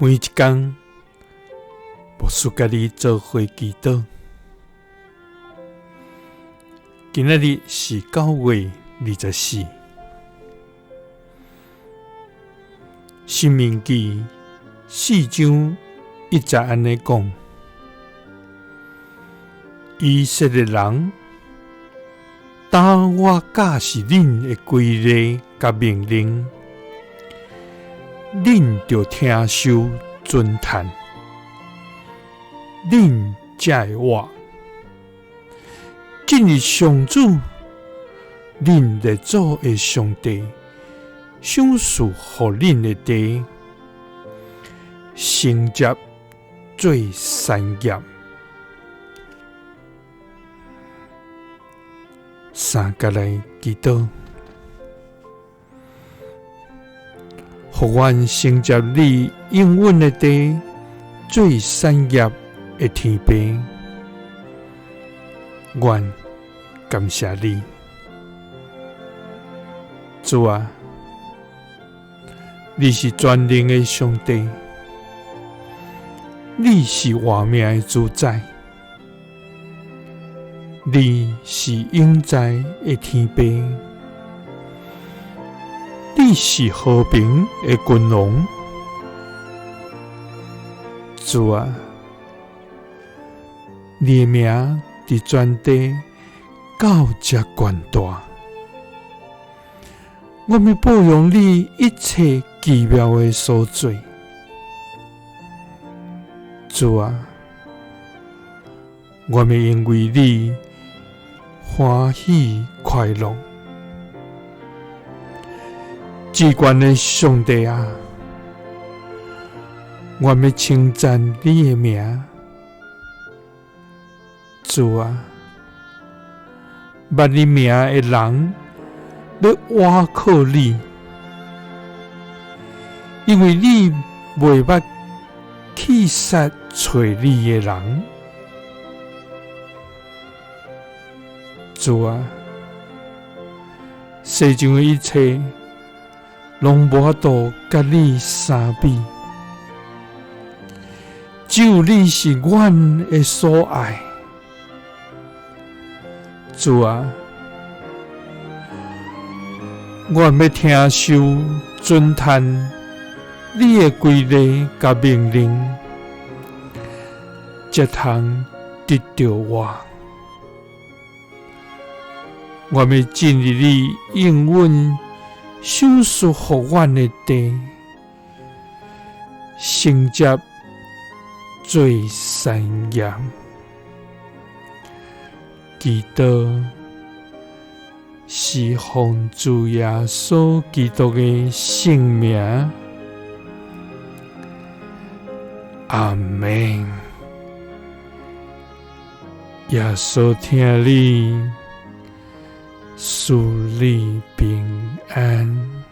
每一工，牧师佮你做伙祈祷。今仔日是9月24，申命记4章1节按呢讲：以色列人，当我教示恁的规例佮命令，恁著听受遵趁，恁才会活。进入上主恁列祖的上帝赏赐予恁的地，承接做产业。三佮来祈祷，予阮承接你应允的地做产业的天父，阮感谢你，主啊，你是全能的上帝，你是活命的主宰，你是永在的天父，你是和平的君王，主啊，你的名伫全地到遮悬大，我欲报扬你一切奇妙的所做，主啊，我欲因为你欢喜快乐。至悬的上帝啊，我欲称赞你的名，主啊，捌你名的人欲倚靠你，因为你袂捌弃杀揣你的人。主啊，世上的一切拢无法度佮你相比，只有你是阮的所爱。主啊，我欲听受遵趁你的规例佮命令，才通得著活。我欲进入你应允赏赐予阮的地，承接做产业。祈祷是奉主耶稣基督的圣名，阿们。耶稣疼你，赐你平安。